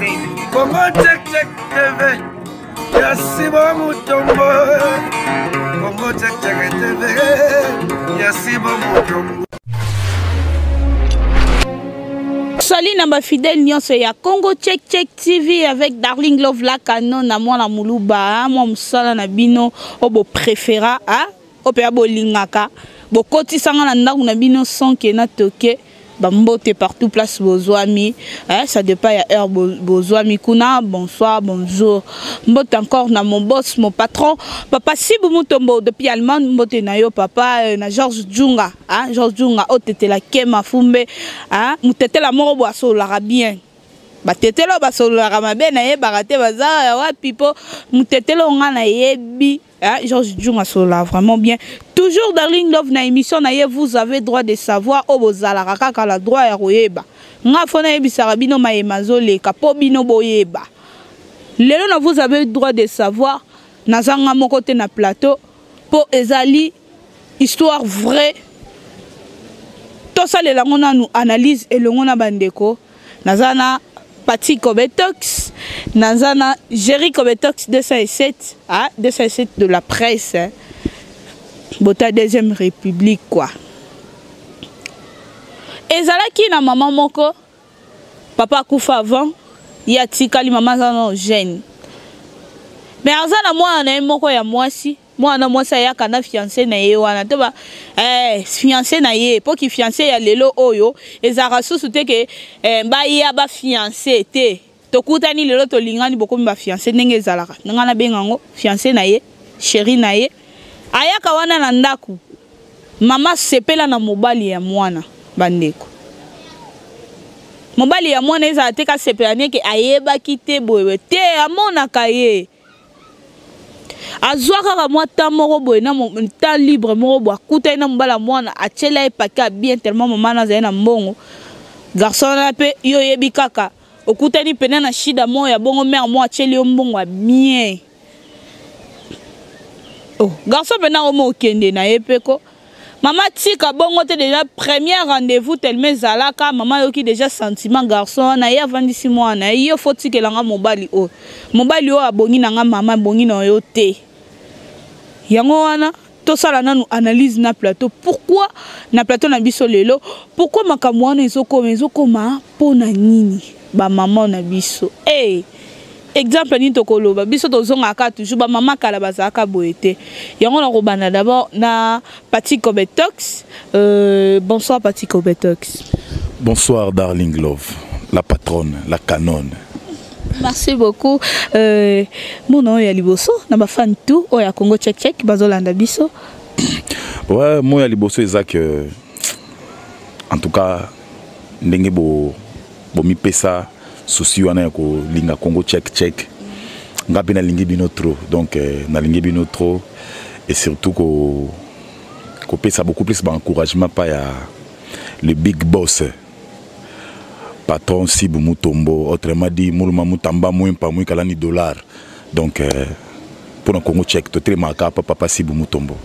Congo Check Check TV ya Sibo Mutombo. Congo Check Check TV ya Sibo Mutombo. Salut na ba fidèle nyonso ya Congo Check Check TV avec Darling Love la canon na mwana muluba mwa musala na bino obo préféra hein oyo mpenza bolingaka bokotisa nga na ndako na bino sans ke na toke bambote partout place bozwami eh, ça dépend ya heure bozwami kuna bonsoir bonjour mbote encore na mon boss mon patron papa sibu mutombo depuis allemagne mbote na yo papa euh, na georges djunga hein, georges djunga otetela kema fumbe hein, mutetela moko bo asololaka bien batetela oyo basololaka mabe nayebaka te baza ya wapi mpo mutetela oyo ngai nayebi. Hein, Georges Djunga solola vraiment bien. Toujours Darling Love na émission na ye vous avez droit de savoir oyo bozalaka kaka la droit ya koyeba. Nga fo nayebisaka bino maye mazoleka po bino boyeba. Lelo na vous avez droit de savoir naza nga moko te na plateau po ezali histoire vraie tosalela yango nanu analyse elongo na bandeko naza na Paty Kobetox naza na Jerry Kobetox 207 ah 207 de la presse hein. Bota deuxième république quoi ezalaki na mama moko papa akufa avant ye atikali mama aza na jeune mais aza na mwana na ye moko ya mwasi mwana mwasi ayaka na fiancé na ye wana to ba eh, fiancé na ye mpo ki fiancé ya lelo oyo ezalaka susu te ke eh, baya ba fiancé te tokutani lelo tolingani bokomi ba fiancé ndenge ezalaka nga nabenga yango fiancé na ye chéri na ye ayaka wana na ndako mama sepela na mobali ya mwana bandeko mobali ya mwana ezala te kasepela neke ayebaki te boye te amonaka ye azwa kaka mwa temps moko boye na temps libre moko boye akutani na mobali ya mwana atyela ye pake ya bien tellement mama na azali na mbongo garçon wana mpe yo oyebi kaka okutani mpena na shida moko ya bongo mare moko atyeli yo mbongo ya bien oh, garçon mpena omo okende na ye mpe ko Mama tika bongo te deja premier rendez-vous tellement ezalaka mama ayoki deja sentiment garçon wana ye avandisi mwana ye yo fo tikela nga mobali oyo mobali oyo abongi na nga mama abongi na yo te yango wana tosala nanu analyse na plateau pourquoi na plateau na biso lelo pourquoi makambo wana ezokoma ezokoma mpo na nini bamama na biso hey! Exemple nini tokoloba biso tozongaka toujours ba mama kala bazalaka boye te yango nakobanda d'abord na Paty Kobetox euh, bonsoir Paty Kobetox. Bonsoir Darling Love, la patronne, la canonne. Merci beaucoup. Euh, mon nom ya liboso na ba fan tout oyo ya Congo check check bazolanda biso. Ouais, moi ya liboso eza que en tout cas ndenge bo bomipesa souci wana ya kolinga Congo check check nga mpe nalingi bino trop donc euh, nalingi bino trop et surtout ko kopesa beaucoup plus ba encouragement pa ya le big boss patron Sibu Mutombo autrement dit Muluma Mutamba Mwimpa Mwikalani dollar donc euh, mpo na Congo check totelemaka pa papa Sibu Mutombo.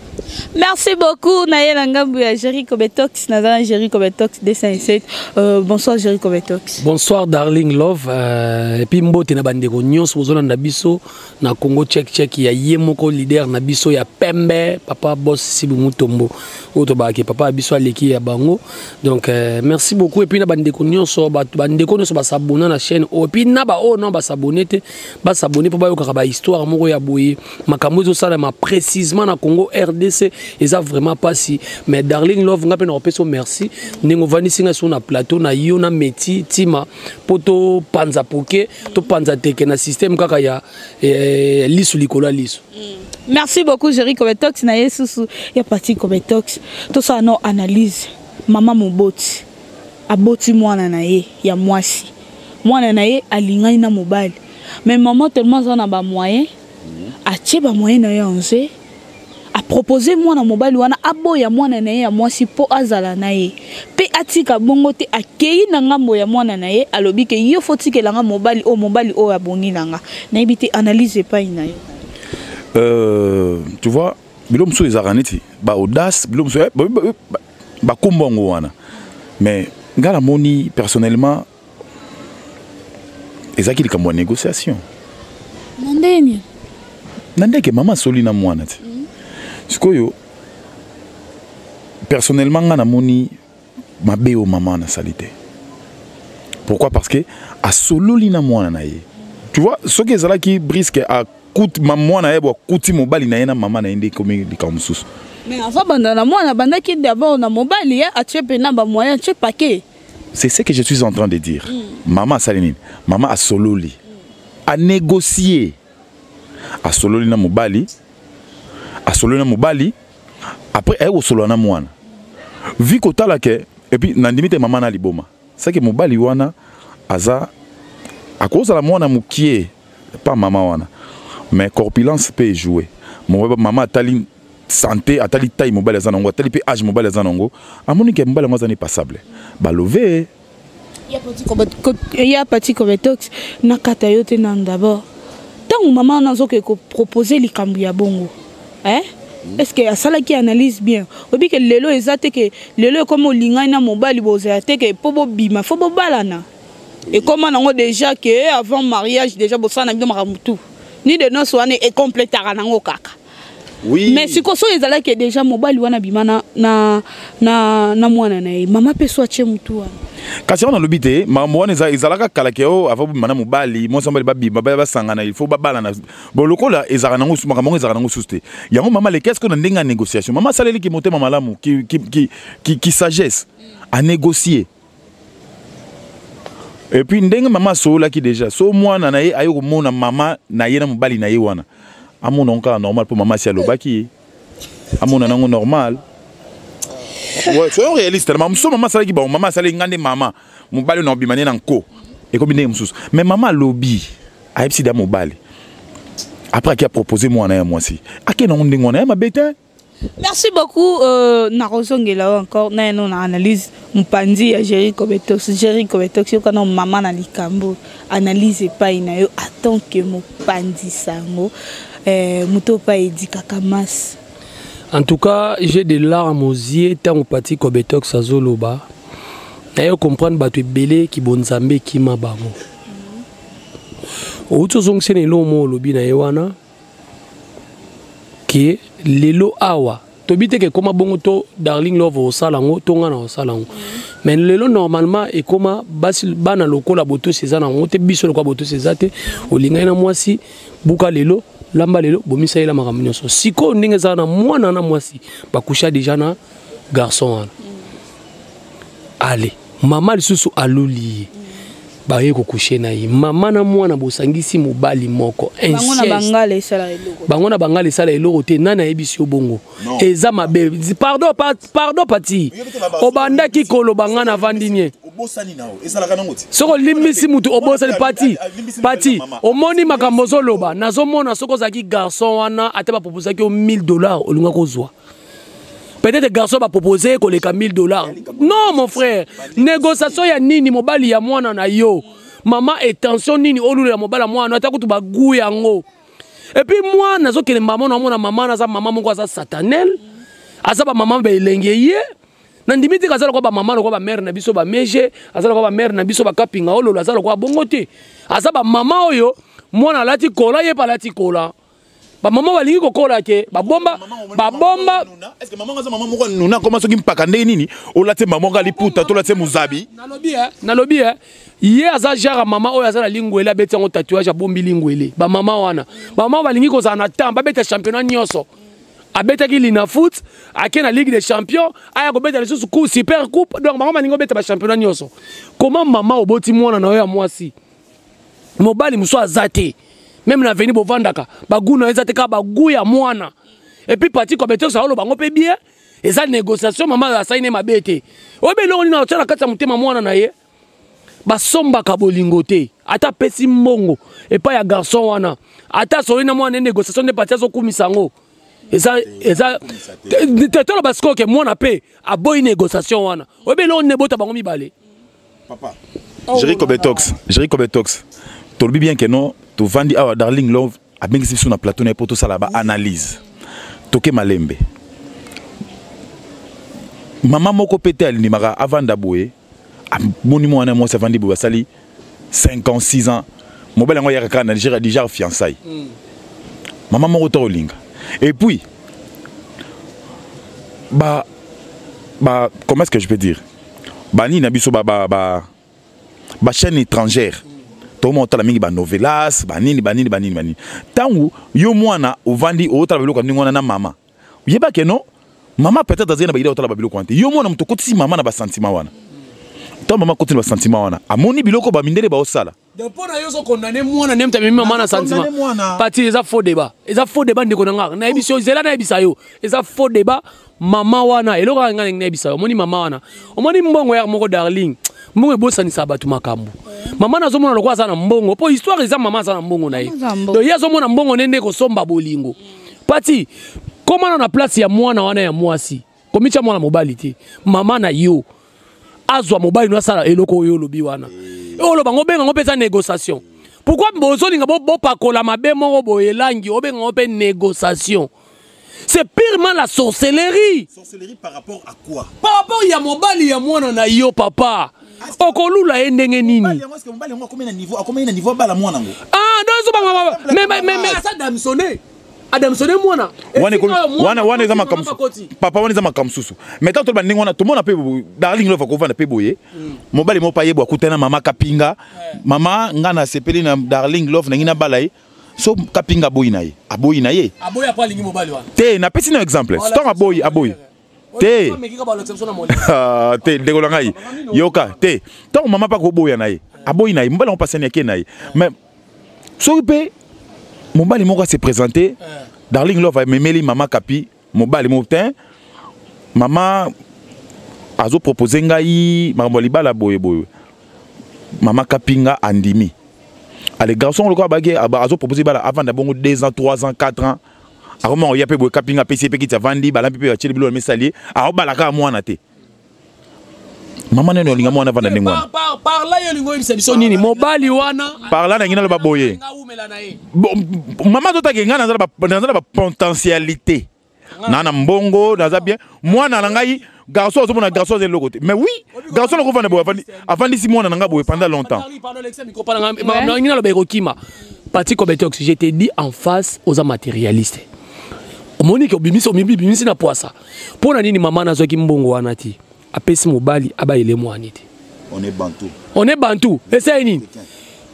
Merci beaucoup naye na ngambo ya Jerry Kobetox naza na Jerry Kobetox 207 euh, bonsoir Jerry Kobetox. Bonsoir Darling Love euh, et puis mbote na bandeko nyonso bozolanda biso na Congo check check ya ye moko leader na biso ya pembe papa boss Sibu Mutombo oyo tobakaki papa ya biso aleki ya bango donc euh, merci beaucoup et puis na bandeko nyonso bato bandeko nyonso basabona na chaîne oyo et puis na baoyo non basabone te basabone mpo bayokaka bahistoire moko ya boye makambo ezosalama précisement na Congo RDC eza vraiment pasi mais Darling Love nga mpe nakopesa yo merci ndenge ovandisi ngai so na plateau na yo na meti tima mpo topanza poke topanza teke na système kaka ya eh, lisu likolo ya lisu. Merci beaucoup Jerry Kobetox na ye susu ya parti Kobetox tosala no analyse mama moboti aboti mwana na ye ya mwasi mwana na ye alingani na mobali mais maman tellement aza na ba moyen atie ba moyen na ye en jeu apropose mwana mobali wana aboya mwana na ye ya mwasi mpo azala na ye mpe atika bongo te akei na ngambo ya mwana na ye alobi ke yo fo tikela nga mobali oyo mobali oyo abongi na nga nayebi te analyse epai na yo euh, tu vois bilo mosusu ezalaka neti ba audace bilo mosusu eh, bakombo yango wana mais ngai namoni personnellement Ezalaki likambo ya négociation. Na ndenge? Na ndenge mama asoli na mwana te. Sikoyo personnellement nga namoni mabe oyo mama wana asali te. Pourquoi? Parce que asololi na mwana na ye. Tu vois, soki ezalaki brisque akuti mwana ye bo akuti mobali na ye na mama na ye nde ekomi likambo mosusu. Mais avant banda na mwana, bandaki d'abord na mobali, ye atie mpe na bamoyen, atie paquet. C'est ce que je suis en train de dire. Mama asali nini? Mama asololi, anégocier, asololi na mobali, asololi na mobali, après aye kosolola na mwana. Vi kotala ke, et puis nandimi te mama na liboma seke mobali wana aza akozala mwana mokie pa mama wana, mais corpulence mpe ejoue. Mama atali santé, atali taille mobali aza nango, atali mpe âge mobali aza nango, amoni ke mobali yango aza ni passable, balove. Ya Pati Cobetox, nakata yo te nanu. D'abord, ntango mama wana azoke kopropose likambo ya bongo, eh? Est ce que asalaki analyse bien? Oyebi ke lelo eza te ke lelo ekómi olingani na mobali, bozala te ke mpo bobima fo bobalana. Ekóma nango déjà ke avant mariage déjà bosala na bino makambo tu ni de nyonso wana ekompletaka nango kaka. Mais sikoyo soki ezalaki déjà mobali wana abima na mwana na ye, mama mpe so atie motu wana? Kasi wana alobi te makambo wana ezalaka kala ke o avant bobima na mobali, mwasi mobali babima, baya basangana, il faut babalana. Bon, lokola ezalaka nango, makambo yango ezalaka nango susu te. Yango mama leki, est-ce que na ndenge ya négociation mama asaleliki motema malamu ki sagesse anégocier? Et puis ndenge mama asololaki déjà, so mwana na ye aye komona mama na ye na mobali na ye wana, amona yango kaka normal, mpo mama asi alobaki, amona nango normal. Ouais, soyons réalistes. Mama mosusu, mama asalaki bango, mama asalaki nga nde mama mobali na obima nde na nko ekomi ndenge mosusu. Mais mama alobi, ayebisi da mobali, après aki apropose mwana ya mwasi, ake nango ndenge wana ya mabe te. Merci beaucoup. Nakozongela yo encore na yeno na analyse mopanzi ya Jerry Cobetox. Jerry Cobetox, yoka na mama na likambo, analyse epai na yo en tant que mopanzi sango, moto opa edikaka masse. En tout cas, j'ai des larmes aux yeux ntango Pati Cobetox azoloba. Naye comprendre bato ebele ki bonzambe ekima bango. Outi ozongisi na eloko moko olobi na ye wana ke lelo awa tobi te ke ekóma bongo to Darling Love osala yango to nga na osala yango, mais lelo normalement ekóma basi bana lokola botosi eza nango te, biso lokola botosi eza te. Olingaki na mwasi, buka lelo, lamba lelo, bomisa yela makambo nyonso. Sikoyo ndenge ezala na mwana na mwasi bakusha déjà na garçon wana, ale mama lisusu aluli ye, baye kokushe na ye, mama na mwana bosangisi mobali moko. Bango na bangala esala eloko. Bango na bangala esala eloko te. Nani ayebisi yo bongo? Eza mabe. Pardon, pardon Pati, obandaki koloba, nga navandi nie. Soki olimbisi mutu, obosani. Pati, Pati, omoni makambo ozoloba, nazomona soki ozalaki garçon wana, ata baproposaki yo 1000 $, olinga kozwa. Peut-être garçon bapropose koleka 1000 $. Non, mon frère, négociation ya nini? Mobali ya mwana na yo, mama, attention, nini olulela mobali ya mwana, ata kutu bagu yango. Et puis mwana azokende, mama na omona mama aza mama moko aza satanel, aza bamama baelenge ye. Nandimi te aza lokola bamama, lokola bamare na biso bamege, aza lokola bamare na biso bakapinga ololo, aza lokola bongo te. Aza bamama oyo mwana alati kola, ye mpe alati kola. Bamama balingi kokola ke babomba babomba. Est-ce que mama aza mama moko nuna koma soki mpaka ndenge nini olati mama moko aliputa to olati mozabi? Nalobi e, nalobi e, ye aza genre mama oyo aza na lingwele, abeti yango tatouage, abombi lingwele. Bamama wana, bamama balingi kozala na temps, babeta championnat nyonso. Abetaki lina foot, ake na Ligue des champions, aya kobeta lisusu super coupe. Donc bango balingi obeta bachampionnat nyonso. Comment mama oboti mwana na yo ya mwasi, mobali mosusu aza te, même na veni bovandaka, bagu na yo eza te, kaka bagu ya mwana? Et puis Pati Cobetox aoloba yango mpe bien, eza négociation. Mama asali ne mabe te. Oyebi eloko nini aotya na kati ya motema mwana na ye? Basombaka bolingo te. Ata apesi mbongo epai ya garçon wana, ata asoli na mwana, négociation nde Pati azokumisa yango. Eza te, toloba sikoyo ke mwana mpe aboyi négociation wana. Oyebi eloko nini ebota bango mibale? Papa Jerry Cobetox, Jerry Cobetox, tolobi bien ke non, tovandi awa, Darling Love abengisi biso na plateau na ye mpo tosala baanalyse. Toke malembe. Mama moko mpe te alindimaka avanda boye, amoni mwana mwasi avandi boye, basali 5 ans, 6 ans. Mobali yango ayaka kaka na Nigeria déjà fiançailles. Mama moko to olinga. Et puis ba comment est-ce que je peux dire? Ba nini na biso ba chaîne étrangère. Tokoma otala mingi banovelas, banini, banini, banini, banini. Ntango yo mwana ovandi, otala biloko ya ndenge wana na mama, yeba ke non, mama peut-être azali na baidée otala babiloko wana te. Yo mwana moto okotisi mama na basentiment wana. Ntango mama akotisi na basentiment wana, amoni biloko bamindele baosala. Donc mpo na yo ozokondane mwana nde moto amemi mama na sentiment. Condamné mwana. Pati, eza faux débat, eza faux débat, ndeko na nga. Nayebisi yo, zela nayebisa yo, eza faux débat. Mama wana, eloko kaka ngai nayebisa yo, omoni mama wana, omoni mbongo ya moko, darling, mbongo ebosanisa bato makambo. Mama nazomona lokola aza na mbongo, mpo histoire eza mama aza na mbongo na ye. Aza na mbongo. Donc ye azomona mbongo nde kosomba bolingo. Pati, komana na place ya mwana wana ya mwasi, komitya mwana mobali te. Mama na yo azwa mobali no, asala eloko oyo olobi wana, oyo oloba ngo, obenga ngo mpe eza négociation. Pourquoi bozolinga bopakola mabe moko boye elangi, obenga ngo mpe négociation? C'est purement la sorcellerie. Sorcellerie par rapport à quoi? Par rapport ya mobali ya mwana na yo, papa, okolula ye ndenge nini? Mobali yango, est-ce que mobali yango akomi na niveau abala mwana yango? Ah, donc ezobanga, mais asa damsonné, adamsonné mwana. Wana Esika oyo mwana wana eza akoti, makambo mama akoti. Papa, wana eza makambo mosusu. Mais tant toloba ndenge wana, tomona mpe Darling Love akovanda mpe boye, mobali moko ayebwa, akutana mama Kapinga. Mama, nga nasepeli na Darling Love, nangi nabala ye. So Kapinga aboyi na ye, aboyi na ye. Aboyi apo alingi mobali wana. Te, napesi na exemple. Ntango aboyi, aboyi te. Ameki kaka balakisa biso na molimo. Ah, te, ndeko na ngai, yoka te. Ntango mama mpe akoboya na ye, aboyi na ye, mobali yango pasani ake na ye. Mais soki mpe mobali moko ase présente, Darling Love amemeli mama Kapi mobali moko te, mama azopropose ngai makambo ya libala boye boye, mama Kapinga andimi. Ale, garçon lokola abaki azopropose libala, avanda bongo 2 ans, 3 ans, 4 ans, akoma koya mpe boye. Kapinga apesi ye mpe kiti, avandi, balambi mpe, batieli biloko na mesali ye, aobala kaka mwana te. Mama nani olinga mwana avanda ndenge wana? Par là yo olingi oyebisa biso nini? Mobali wana Par là nangi naloba boye. Nga umela na ye. Bon, mama azotake ngai naza na bapotentialité na mbongo, naza bien. Mwana na ngai garçon, azomona garçon aza eloko te. Mais oui, garçon nakovanda boye, avandisi mwana na ngai boye pendant longtemps. Pardon, Alexia, micro, pardon, ngai naloba ekokima. Pati Kobetox, je te dis en face, oza matérialiste. Omoni ke obimisi, omibimisi na poisa. Mpo na nini mama nazwaki mbongo wana ti apesi mobali abayele mwani te? On est bantu. On est bantu, esai nini?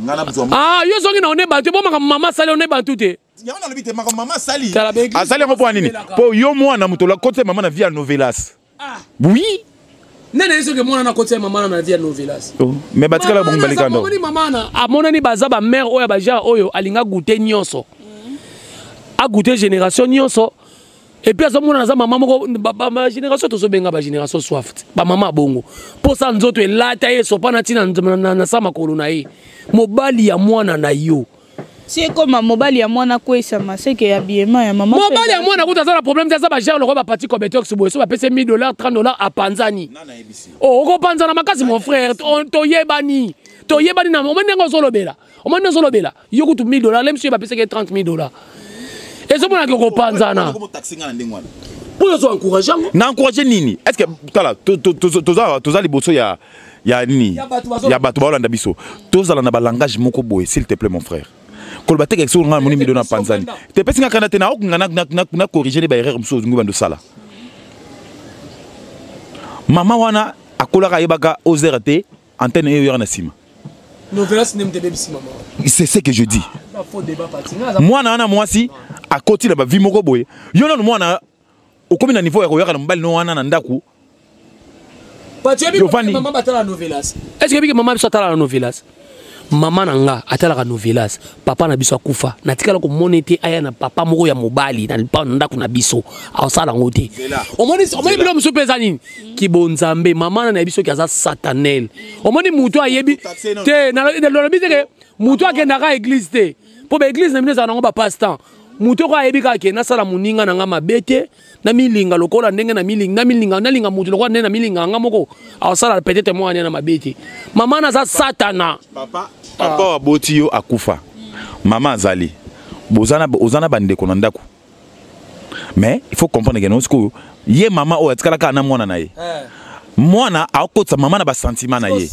Ngai na buzwa. Ah, yo zongi na on est bantu, bomaka mama asali on est bantu te. Yango nalobi te, makambo mama asali. Tala, ba église Asali yango mpo ya nini? basambelaka. Mpo yo mwana moto olakotisa mama na vie ya novelas. Ah. Oui. Nene ye soki mwana nakotisa mama na vie ya novelas. Oh. Mais batikala bango baleka ndo. Amoni mama na amonani baza bamare oyo ya bagenre oyo alinga goûter nyonso, agoûter génération nyonso. Et puis azomona naza mama moko bagénération, tozobenga bagénération soif. Bamama bongo mposa nzoto elata ye, sopa na ntina na sa makolo na ye, mobali ya mwana na yo. Si ekoma mobali ya mwana akweyisama, seke ya biema ya mama. Mobali ya mwana kuta aza na problème te. Aza bagere lokola bapati Cobetox boye, so bapesi 1000 $, 30 $, apanzani. Oh, okopanzana makasi, mon frère. Toyebani, toyebani na omoni ndenge ozolobela, omoni ndenge ozolobela. Yo kutu 1000 $, lemsi oyo bapesaki 30 000 $, ezomonaka kopanzana mpo ozo encourage yango. Na encourage nini? Est ce que tala, toza liboso ya nini? Ya bato baolanda biso. Tozala na balangage moko boye, s'il te plaît, mon frère. Koloba te soki nga namoni mido na panzani te, pesi nga kanda te. Naokinga na corrige nde baerreur mosusu ozongi bando osala. Mama wana akolaka, ayebaka ozera te antenne eyo yaka na nsima. C'est ce que je dis. Mwana wana mwasi akoti na bavie moko boye. Yo nanu mwana okomi na niveau ya koyaka na mobali no wana na ndako. Mama batala novelas. Est ce que biki mama biso atala na novelas? Mama na nga atalaka novelas. Papa na biso akufa, natikala komona ete aya na papa moko ya mobali na ndako na biso, aosala yango te. Omoni, omoni bilo mosusu mpe eza nini? Kibonzambe. Mama na nayebi soki aza satanel. Omoni mutu ayebi te, nalobi te ke mutu akendaka église te, mpo baéglise na bino ezala nango bapasse-temps. Mutu oko ayebi kaka ke nasala moninga na nga mabe te, namilinga lokola ndenge namilinga, nalinga mutu lokola ndenge namilinga nga moko, aosala peut-être mwana na mabe te. Mama naza satana. Papa, papa aboti yo akufa, mama azali, oza na bandeko na ndako. Mais il faut comprendre ke no sikoyo ye mama oyo atikala kaka na mwana na ye. Mwana akotisa mama na basentiment na ye.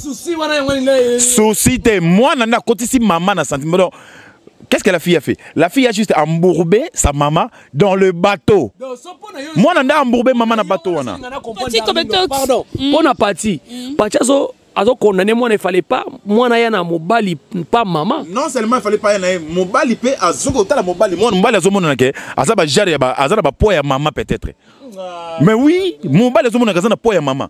Souci te, mwana nde akotisi mama na sentiment. Donc, qu'est-ce que la fille a fait? La fille a juste embourbé sa maman dans le bateau. Mwana nde embourbé mama na bateau wana. Pardon, mpona Pati, Pati azo azocondamner mwana. Il fallait pas mwana ya na mobali, pas mama. Non seulement il fallait pas ya na ye mobali, mpe azoki kotala mobali, mwana mobali azomonana ke aza bajare ya aza na bapoids ya mama peut-être. Mais oui, mobali azomonaka aza na poids ya mama.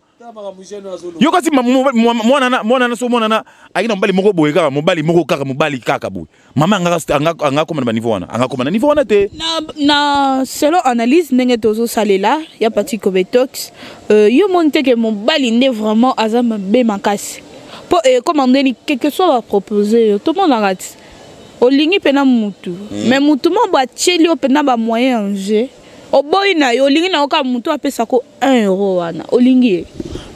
Yo kasi mwana na so mwana ayaki na mobali moko boye, kaka mobali moko, kaka mobali, kaka boye. Mama anga koma na baniveau wana, anga koma na niveau wana te. Na selon analyse ndenge tozosalela ya Pati Cobetox, yo moni te ke mobali nde vraiment aza mabe makasi, mpo ekoma ndeni, quelque soit bapropose yo, tomonaka ti olingi mpena mutu, mais mutu mo bo atieli yo mpena bamoyen en jeu, oboyi na yo, olingi na yo kaka mutu apesako 1 euro wana, olingi ye.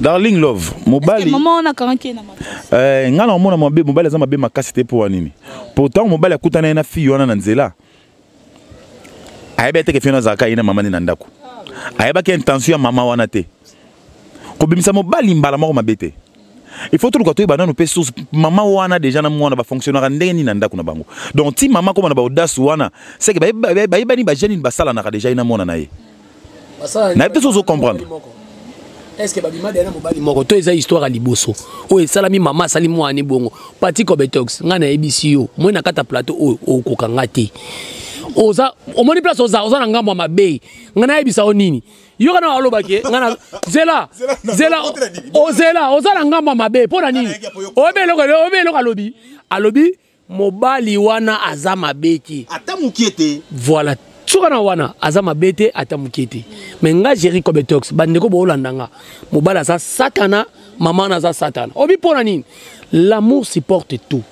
Darling Love, mobali mama wana akangaki ye na makasi. Ngai na omona mabe, mobali aza mabe makasi te. Mpo wa nini? Pourtant mobali akutana ye na fille wana na nzela, ayebi ete ke fille wana azalaka ye na mama nde na ndako. Ayebaki intention ya mama wana te. Kobimisa mobali mbala moko mabe te. Il faut toluka toyeba nanu mpe source mama wana déjà na mwana bafonctionnaka ndenge nini na ndako na bango. Donc ti mama koma na baaudace wana, c'est que bayebani, bajeune nini basalanaka déjà ye na mwana na ye. Nayebi te so ozocomprendre. Est ce que babima deya na mobali moko to eza histoire ya liboso oyo esalami, mama asali mwana bongo? Pati Cobetox, ngai nayebisi yo, moi na kati ya plateau oyo okoka nga te. Oza omoni place oza na ngambo ya mabe. Ngai nayebisa yo nini? Yo kana alobaki ngai na zela zela, ozela, oza na ngambo ya mabe. Mpo na nini? Oyebi eloko, oyebi eloko alobi? Alobi mobali wana aza mabe te. Ata mokie te. Voilà, soki na wana aza mabe te, ata mokie te. Mais nga Géri Cobetox, bandeko boolanda nga, mobali aza satana, mama wana aza satana. Obi mpo na nini? L'amour supporte tout.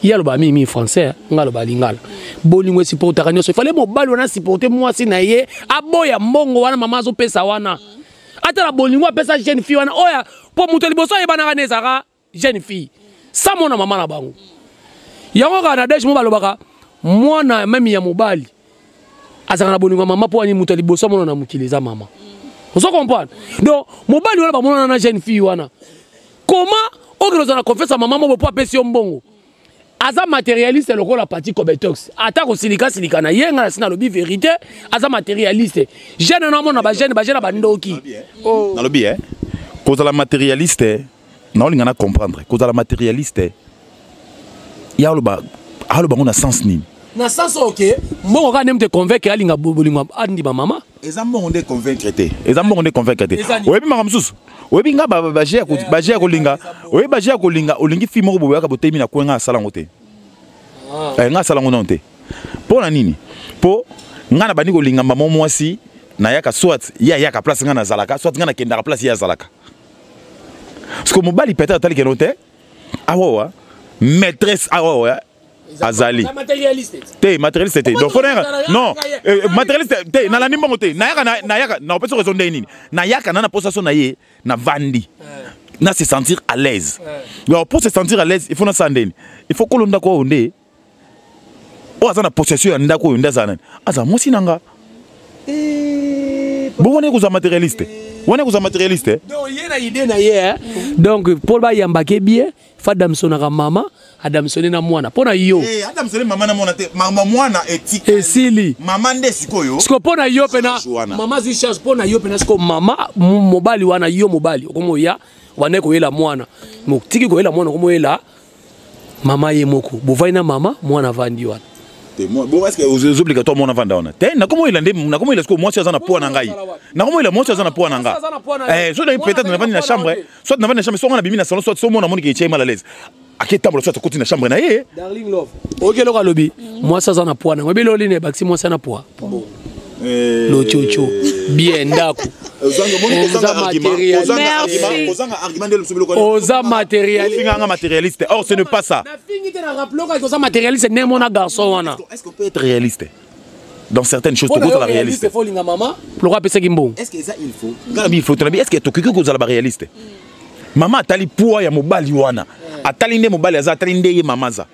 Ye aloba mingi français, nga aloba lingala. Bolingo esupportaka nyonso. Ifale mobali wana supporte mwasi na ye, aboya mbongo wana mama azopesa wana. Ata na bolingo apesa jeune fille wana oyo, mpo moto ya liboso ayebanaka ne ezalaka jeune fille sa mona mama na bango. Yango kaka na dege mo balobaka mwana meme ya mobali azalaka na bolingo ya mama. Mpo ani? Moto ya liboso amona na mokili eza mama. Ozo comprendre? Donc mobali wana bamonana na jeune fille wana, comment okende ozala na confiance ya mama moko mpo apesi yo mbongo? Aza matérialiste lokola Pati Cobetox. Ata kosilikasilika na ye, ngai nasi nalobi vérité, aza matérialiste. Jeune na omona bajeune, bajeune ya bandoki. Nalobi e kozala matérialiste, naolinga na comprendre kozala matérialiste ya aloba, aloba ngo na sens nini? Na sens oke mbongo kaka nde moto econvaincre alinga bolingo, andima mama. Eza mbongo nde convaincre te, eza mbongo nde convaincre te. Oyebi makambo mosusu, oyebi nga baje ya kolinga, oyebi baje ya kolinga, olingi fille moko boye, oyaka botemi na kwe. Nga asala yango te. Nga asala yango nano te. Mpo na nini? Mpo nga na bandi kolinga mbamo mwasi, nayaka, soit ye ayaka place nga nazalaka, soit nga nakendaka place ye azalaka. Parce que mobali peut-être atali keno te, awawa maîtresse awawa azali te matérialiste te. Donc faut nayaka, non, matérialiste te, nalandi mbongo te. Nayaka, nayaka na opesi raison ndenge nini? Nayaka na posa so na ye, navandi, na se sentir à l'aise. Donc pour se sentir à l'aise, il faut nasala ndeni? Il faut kolo ndako oyo nde oyo aza na possession ya ndako oyo nde azala nani? Aza mwasi na nga. Bon, wana ekozala matérialiste, wana ekozala matérialiste. Donc ye na idée na ye, donc mpo bayambake bien, fa adamsonaka mama, adamsone na mwana mpo na yo. Adamsone mama na mwana te, mama mwana etika. Esili. Mama nde sikoyo. Siko mpo na yo mpena mama azwi charge mpo na yo mpena. Siko mama mobali wana, yo mobali okomoya wana koyela mwana, motiki koyela mwana, okomoyela mama ye moko, bovai na mama, mwana avandi wana. Bon, est-ce que aux obligatoire mwana vanda wana te? Nakomoyela nde, nakomoyela sikoyo mwasi aza na poids na ngai, nakomoyela mwasi aza na poids na nga. So peut-être navandi na chambre, soit navandi na chambre, so nga nabimi na salon, soit so mwana amoni ke etie mal à l'aise, aketambola, soit akoti na chambre na ye. Darling Love, oyoki eloko alobi? Mwasi aza na poids nango, ebele olini ebakisi mwasi na poids lochocho bien ndako. Oza matérialiste, matérialiste. Or ce n'est pas ça. Nafingi te, na rappelé oza matérialiste ne mona garçon wana. Est-ce qu'on peut être réaliste dans certaines choses? Tokozala réaliste. Faut linga mama loko apesaki mbongo. Est-ce que ça il faut ngala il faut tonabi, est-ce que tokoki kozala ba réaliste? Mama atali poids ya mobali wana, atali nde mobali aza, atali nde ye mama aza,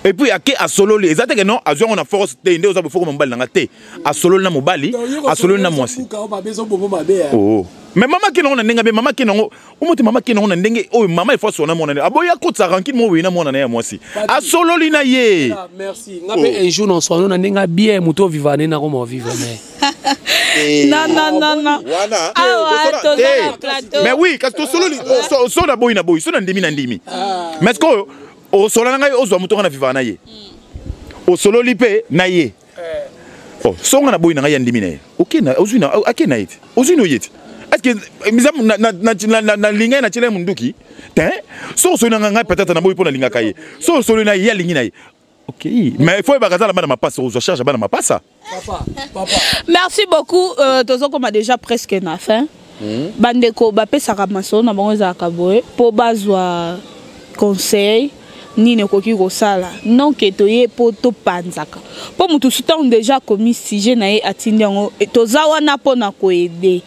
et puis ake asololi. Eza te ke non, azwi yango na force te nde oza bofoko mobali na nga te. Asololi na mobali, asololi na mwasi. Oh. Mais mama akende yango na ndenge abe, mama akende yango omo te, mama akende yango na ndenge oyo mama efo asolola na mwana na ye. Aboyi akotisa rancune moko boye na mwana na ye ya mwasi, asololi na ye. Ah, merci. Nga mpe un jour naswano na ndenge bien, moto ovivre ne nakoma ovivre mais Non, non, non, non. Wana Awa toza na plateau. Mais oui, kasi tosololi so na boyi na boyi, so na ndimi na ndimi. Mais sikoyo osola na ngai, ozwa moto nga na vivaka na ye, osololi mpe na ye. Oh, so nga na boyi na ngai, ya ndimi na ye, oke na ozwi na ake na ye te, ozwi na oye te. Est ce que miza nalinga ye, natiela ye munduki te? So osoli na ngai, ngai peut-être naboyi mpo nalingaka ye. So osoli na ye, ye alingi na ye, ok, mais il faut oyebaka aza na bana mapasa, ozwa charge ya bana mapasa. Papa, papa. Merci beaucoup. Tozokoma déjà presque na fin. Bandeko bapesaka masolo na bango, ezalaka boye mpo bazwa conseil nini ekoki kosala. Non ke toye mpo topanzaka, mpo motu su ntango déjà akomi sujet na ye, atindi yango, toza wana mpona koaider.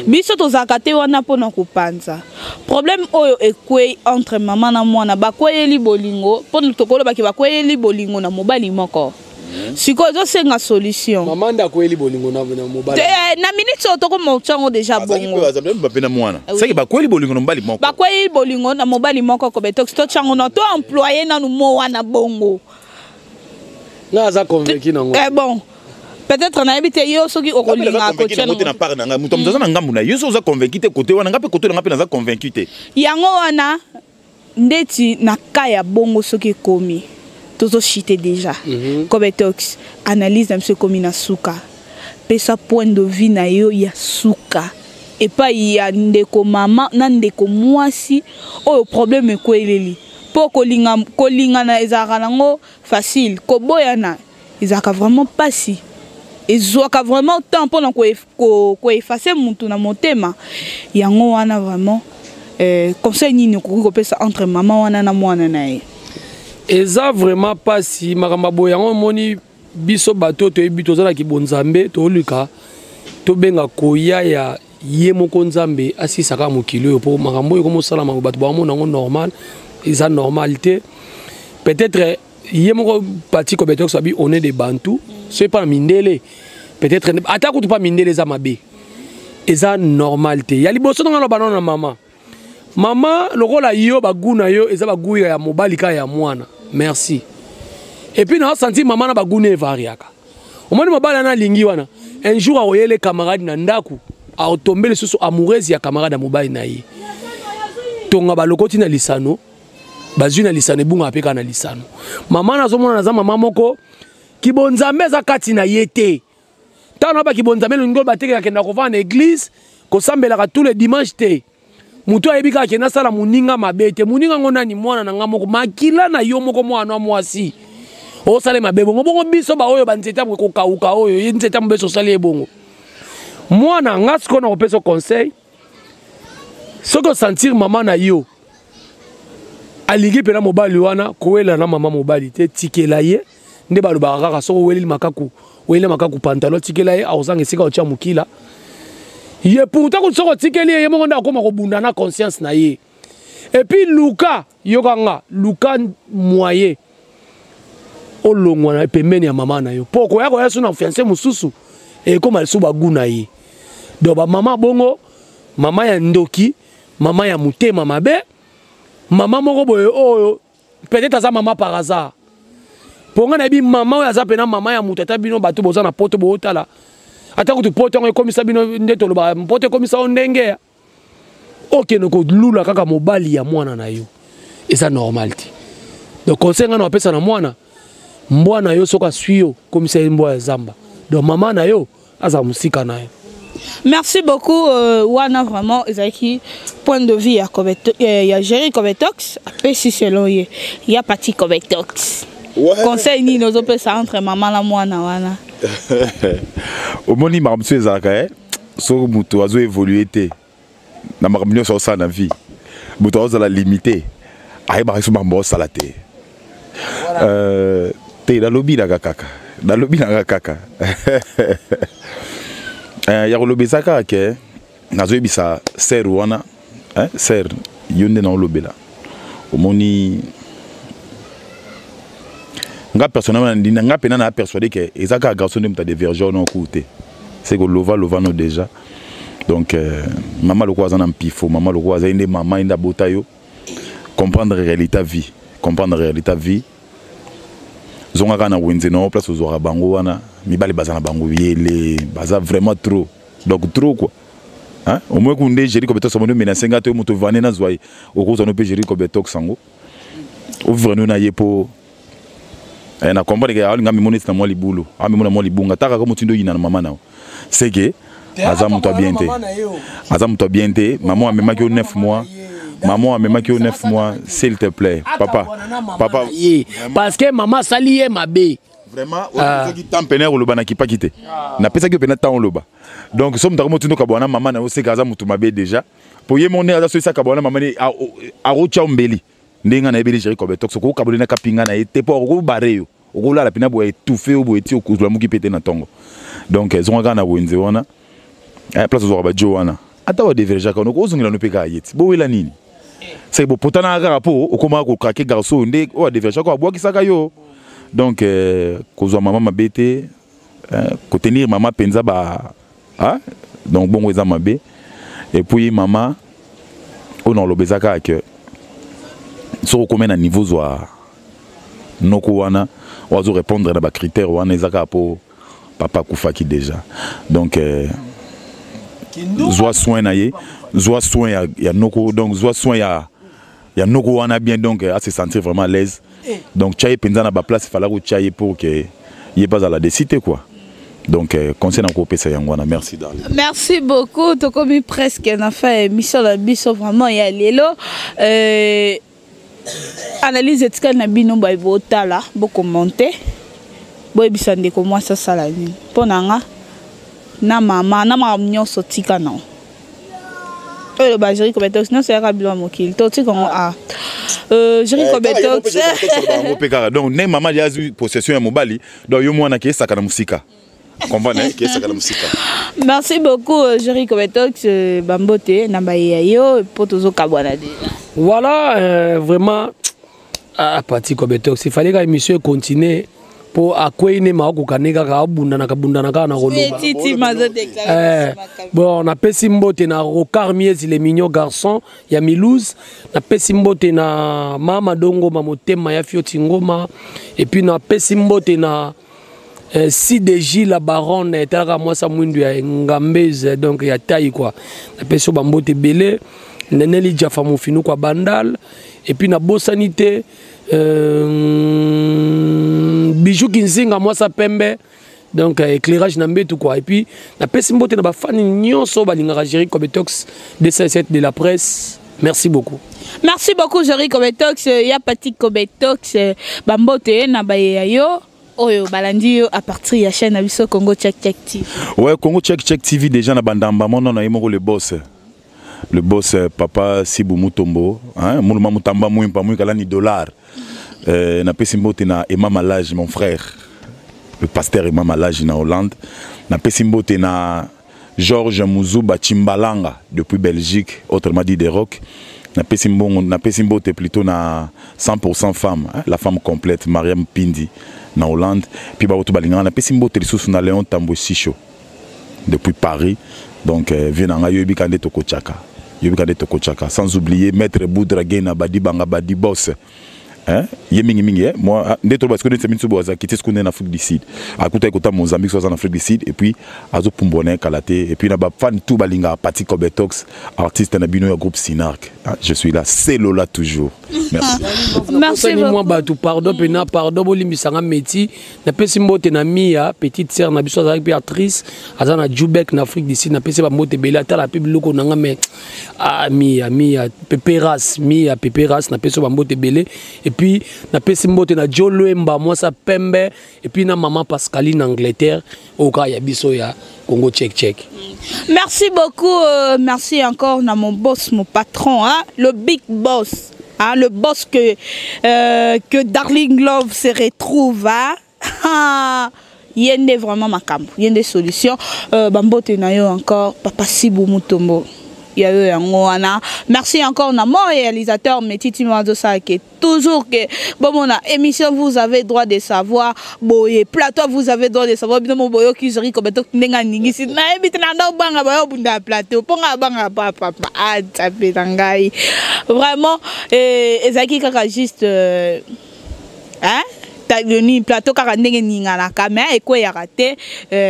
Biso tozalaka te wana mpona kopanza problème oyo ekwei entre mama na mwana. Bakweyeli bolingo, mpo tokolobaki bakweyeli bolingo na mobali moko. Sikoyo ezosenga solution. Mama nde akweyeli bolingo na mobali. Te, na minute oyo tokoma otyango déjà bongo. Mpe na mwana saki bakweli bolingo na mobali moko. Bakweli bolingo na mobali moko. Kobetox, totyango na to employe nanu mo wana bongo. Nga aza convaincu nango. Eh bon, peut-être nayebi te yo soki okolinga kotia te na part na ngai. Moto moto aza na ngambu na yo. So oza convaincu te kote wana, nga mpe kote na nga mpe naza convaincu te. Yango wana ndeti na ka ya bongo, soki ekomi tozochite déjà. Kobetox, analyse na biso ekomi na suka. Pesa point de vue na yo ya suka epai ya ndeko mama na ndeko mwasi oyo problème ekweleli, mpo kolinga, kolingana ezalaka nango facile, koboyana ezalaka vraiment mpasi, ezwaka vraiment temps mpona koeffacer mutu na motema. Yango wana vraiment, conseil nini okoki kopesa entre mama wana na mwana na ye? Eza vraiment mpasi, makambo ya boye. Yango omoni, biso bato oyo toyebi, tozalaki bonzambe, toluka tobenga koya ya ye moko Nzambe asisaka mokili oyo, mpo makambo oyo ekomosalama, bato bamona yango normal, eza normal te. Peut-être ye moko Pati Kobetox abi, on est des Bantu, soki mpa na mindele, peut-être ata kutu mpa mindele eza mabe, eza normal te. Ya liboso nanga loba nano na mama. Mama, lokola yo bagu na yo eza bagu ya mobali kaka ya mwana, merci. Et puis na senti mama na bagu ne evariaka. Omoni mobali wana alingi wana, un jour akoyele camarade na ndako, akotombe lisusu amoureuse ya camarade ya mobali na ye. Tonga balokoti na lisano, bazwi na lisano, ebungaka mpe kaka na lisano. Mama nazomona naza mama moko kibonzambe eza kati na ye te. Ntango na bakibonzambe, elingi batekeka akenda kovanda na église kosambelaka tous les dimanche te. Moto ayebi kaka kende asala moninga mabe te. Moninga ngo nani? Mwana na nga moko, makila na yo moko, mwana wa mwasi osala mabe bongo bongo. Biso baoyo banzete ya kokauka, oyo ye nzete ya mobeso osali ye bongo. Mwana nga, sikoyo na kopesa conseil: soki osentir mama na yo alingi mpena mobali wana, kowela na mama mobali te, tikela ye. Nde balobaka kaka, soki oweleli makaku, oyeli makaku pantalon, tikela ye, akozanga esika otya mokila ye. Pourtant kutu soki otikeli ye, ye moko nde akóma kobunda na conscience na ye. Et puis luka, yoka nga, luka moyen olongwa na pembeni ya mama na yo, mpo koya koya so na fiancé mosusu, ekóma lisusu bagu na ye. Donc bamama bongo, mama ya ndoki, mama ya motema mabe, mama moko boye oyo peut-être aza mama par hasard, mpo ngai nayebi mama oyo aza mpena mama ya moto. Ata bino bato boza na poto, bootala, ata kutu poto yango ekomisa bino nde tolobaka, poto ekomisa yo ndenge okende kolula kaka mobali ya mwana na yo, eza normal te. Donc conseil ngai na wapesa na mwana, mbwa na yo soki aswi yo, komisa ye mbwa ya zamba. Donc mama na yo aza mosika na yo. Merci beaucoup. Wana vraiment ezalaki point de vue ya ya Jerry Kobetox, apesi selon ye. Ya Pati Kobetox, conseil nini ozopesa entre mama na mwana wana? Omoni, makambo mosusu ezalaka soki moto azoévolue te na makambo nyonso aosala na vie, moto aozala limité, ayebaka so makambo aosala te. Te, nalobi nanga kaka, nalobi nanga kaka ya koloba eza kaka ke nazoyebisa sœur wana, sœur, yo nde naolobela. Omoni, nga personnellement na nga mpena na persuadé ke eza kaka garçon nde moto adévierge wana. Oku te, c'est que lova lova no déjà. Donc mama lokola aza na mpifo, mama lokola aza ye nde mama, ye nde abota yo. Comprendre réalité vie, comprendre réalité vie. Zonga kaka na wenze na yo, place ozwaka bango wana. Mibali baza na bango yele, baza vraiment trop, donc trop quoi, hein? Au moins kunde Jerry Kobetox mondo menace nga to moto vane na zwa ye, okozwa no mpe Jerry Kobetox yango ovivre no na ye mpo na comprendre ke alinga mimo neti na mwa libulu, amimo na mwa libunga taka ko motindo oyina na mama na yo, c'est que aza moto ya bien te, aza moto ya bien te. Mama amemaki yo 9 mois, maman amemaki yo 9 mois. S'il te plaît, papa, papa. Ye parce que mama asali ye mabe. Vraiment, ozaki temps pene ya koloba na kipaki te, napesaki yo mpena temps oloba. Donc so moto akomotindo kabwana mama na yo, seka aza moto mabe déjà, po ye mo nde aza soki akabwana mama ne akotya mbeli. Ndenge nga nayebeli Jerry Kobetox, okokaboli na kapinga na ye te, mpo akokobare yo, okolala mpena boye, étouffe yo boye ti okozolamuki mpe te na ntongo. Donc ezonga kaka na wenze wana, place ozwaka bajo wana. Ata badevergeaka wana, okozongela no mpe kaka ye ti bowela nini. Seke bopotanaka kaka mpo okomaka kokrake garçon oyo nde oyo adevergeaka, abwakisaka yo. Donc kozwa mama mabe te, kotenir mama mpenza ba, ah? Donc bongo eza mabe. Et puis mama oyo na oloba eza kaka ke soki okomi na niveau zwa noko wana oyo azo répondre na bacritère wana, eza kaka mpo papa akufaki déjà. Donc zwa soin na ye, zwa soin ya noko, donc zwa soin ya noko wana bien, donc à se sentir vraiment à l'aise. Donc tia ye mpenza na baplace efalaki kotia ye pour que ye mpe azala décide quoi. Donc conseil na kopesa yango wana. Merci darling. Merci beaucoup. Tokomi presque na fin ya émission na biso vraiment ya lelo. Analyse etikali na bino baye botala, bokommente, boyebisa ndeko mwasi asala nini. Mpo na nga na mama na makambo nyonso tika nango oyo eloba Jerry Kobetox, nyonso eyaka bilo ya mokili, totika yango a Jerry Kobetox. Bango mpe kaka, donc ndenge mama azwi possession ya mobali, donc yo mwana ke esaka na mosika, comprendre ke esaka na mosika. Merci beaucoup, Jerry Kobetox. Bambote na bayeya yo mpo tozokabwana déjà. Voilà, vraiment, ah, Pati Kobetox, il fallait que l'émission continue mpo akwei ne maokoka ne kaka abundanaka bundana kaka na koloba. Titi mazodeklare. Bon, napesi mbote na Rocard Miezi, le mignon garçon ya Milouse. Napesi mbote na Mama Dongoma, motema ya Fioti Ngoma. Et puis napesi mbote na CDJ la baronne, etalaka mwasi mwindu ya Ngambeze, donc ya tai quoi. Napesi yo bambote ebele, Neneli Jafa Mofinu kwa Bandal. Et puis nabosani te Bijou Kinzinga, mwasi pembe, donc éclairage na mbetu quoi. Et puis napesi mbote na bafani nyonso balingaka Jerry Kobetox 207 de la presse. Merci beaucoup. Merci beaucoup, Jerry Kobetox ya Pati Kobetox. Bambote na bayeya yo oyo balandi yo à partir ya chaîne na biso Congo Check Check TV. Ouais, Congo Check Check TV déjà na bandamba mono na ye moko le boss, le boss, papa Sibu Mutombo, hein, muluma mutamba mwimpa mwikala ni dollar. Napesi mbote na Emma Malage, mon frère, le pasteur Emma Malage na Hollande. Napesi mbote na Georges Muzuba Chimbalanga depuis Belgique, autrement dit des Rock. Napesi mbongo, napesi mbote plutôt na 100% femme, hein, la femme complète, Mariam Pindi na Hollande. Puis baoto balingaka, napesi mbote lisusu na Léon Tambwe Sicho depuis Paris. Donc vieux na nga, yoyebi ka nde tokotiaka, yoyebi ka nde tokotiaka. Sans oublier maître Boudra Gena Badi Banga Badi Boss, hein, ye mingi mingi, eh, moi, ah, nde toloba sikoyo neti miso bo aza kiti sikoyo nde na Afrique du Sud, akuta ekota Mozambique, so aza na Afrique du Sud et puis azopumbwa na ye kala te. Et puis na bafan tout balingaka Pati Kobetox, artiste na bino ya groupe Sinark. Ah, je suis là, c'est Lola toujours. Merci. Merci Nasani mwa beaucoup. Bato, pardon mpena, pardon, bolimbisanga meti. Napesi mbote na Mia, petite sœur na biso, azalaki mpe actrice, aza na Jubek na Afrique du Sud. Napesi bambote ebele, atala mpe biloko na nga. Mais ah, Mia, Mia Peperas, Mia Peperas, napesi yo bambote ebele. Et puis napesi mbote na Jo Lwemba, mwasa pembe, et puis na mama Pascaline, Angleterre, oyo kaka ya biso ya Congo Check Check. Merci beaucoup. Merci encore à mon boss, mon patron, hein, le big boss, hein, le boss que Darling Love se retrouve. Hein. Yende vraiment makambo, yende solution. Bambote na yo encore, Papa Sibu Mutombo. Ya yo yango wana. Merci encore na mon réalisateur Metiti Mazo ke toujours que bomona émission, vous avez droit de savoir. Boye plateau, vous avez droit de savoir. Bino mo boyoki jeri kobeto ndenge aningisi, nayebi te na ndo banga bayo bunda plateau mponga banga papa atsape na ngai. Vraiment, ezalaki kaka juste hein, nini, plateau kaka ndenge eninganaka, mais ekweyaka te.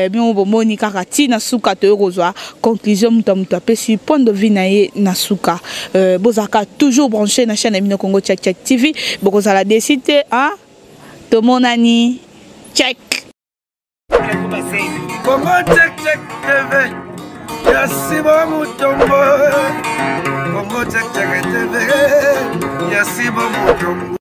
Bino bomoni kaka ntina suka, toyo kozwa conclusion, moto ya moto apesi point de vue na ye na suka. Bozalaka toujours branché na chaîne ya bino Congo Check Check TV, bokozala déçus te, hein? Tomonani, check. Congo Check Check TV ya Simon Mutombo. Congo Check Check TV ya Simon Mutombo.